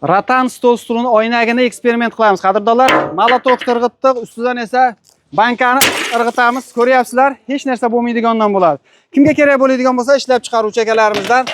Rotan stol stulini oynagini eksperiment qilamiz. Qadrdonlar, молоток irg'itdik, ustidan esa bankani irg'itamiz. Ko'ryapsizlar, hech narsa bo'lmaydigandan bo'ladi. Kimga kerak bo'ladigan bo'lsa, ishlab chiqaruvchi akalarimizdan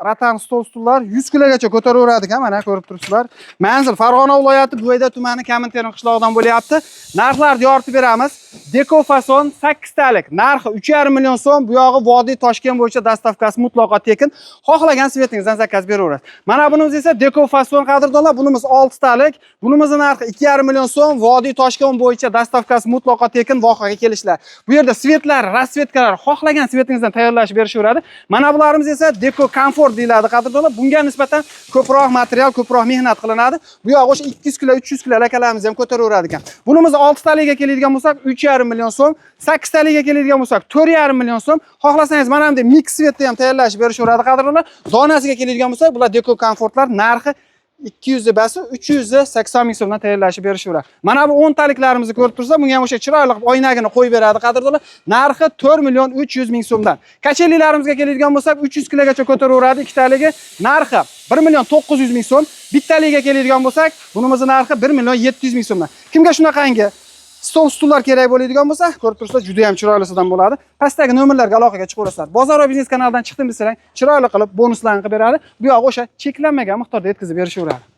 rotan stol stullar 100 kilogacha ko'taraveradi ekan, mana ko'rib turibsizlar. Manzil Farg'ona viloyati Buvayda tumani Kaminterim qishlog'idan bo'lyapti. Narxlarni yoritib beramiz. Deko fason 8 talik, narxi 3,5 million so'm. Bu yog'i Vodiy Toshkent bo'yicha доставка si mutlaqo tekin. Xohlagan цвет ingizdan заказ beraverasiz. Mana bunimiz esa deko fason, qadrdonlar, bunimiz 6 talik. Bunimizni narxi 2,5 million so'm. Vodiy Toshkent bo'yicha доставка si mutlaqo tekin, vohaga kelishlar. Bu yerda цвет lar, расцветка lar xohlagan цвет ingizdan tayyorlashib berishaveradi. Mana bularimiz esa deko komfort deyiladi, qadrdonlar. Bunga nisbatan ko'proq material, ko'proq mehnat qilinadi. Bu yog'i o'sha 200 kilo, 300 kilo lakalarimizni ham ko'taraveradi ekan. Bunimiz 6 taliga keladigan bo'lsak 3,5 million so'm, 8 taliga keladigan bo'lsak 4,5 million so'm. Xohlasangiz mana bunday mix цвет da ham tayyorlashib berishaveradi, qadrdonlar. Donasiga keladigan bo'lsak, bular deko komfortlar narxi 200 basi 380 ming so'mdan tayyorlashib berishaveradi. Mana bu 10 taliklarimizni ko'rib tursa, bunga ham o'sha chiroyli qilib oynagini qo'yib beradi, qadrdonlar. Narxi 4 million 300 ming so'mdan. Качели larimizga keladigan bo'lsak, 300 kilogacha ko'taraveradi ikkitaligi. Narxi 1 million 900 ming so'm. Bittaligiga keladigan bo'lsak, bunimizni narxi 1 million 700 ming so'mdan. Kimga shunaqangi stol stullar kerak bo'ladigan bo'lsa, ko'rib turibsizlar, juda ham chiroylisidan bo'ladi. Pastdagi nomerlarga aloqaga chiqaverasizlar. Bozor va biznes kanalidan chiqdim desang, chiroyli qilib bonuslarni qilib beradi. Bu yog'i o'sha cheklanmagan miqdorda yetkazib berishaveradi.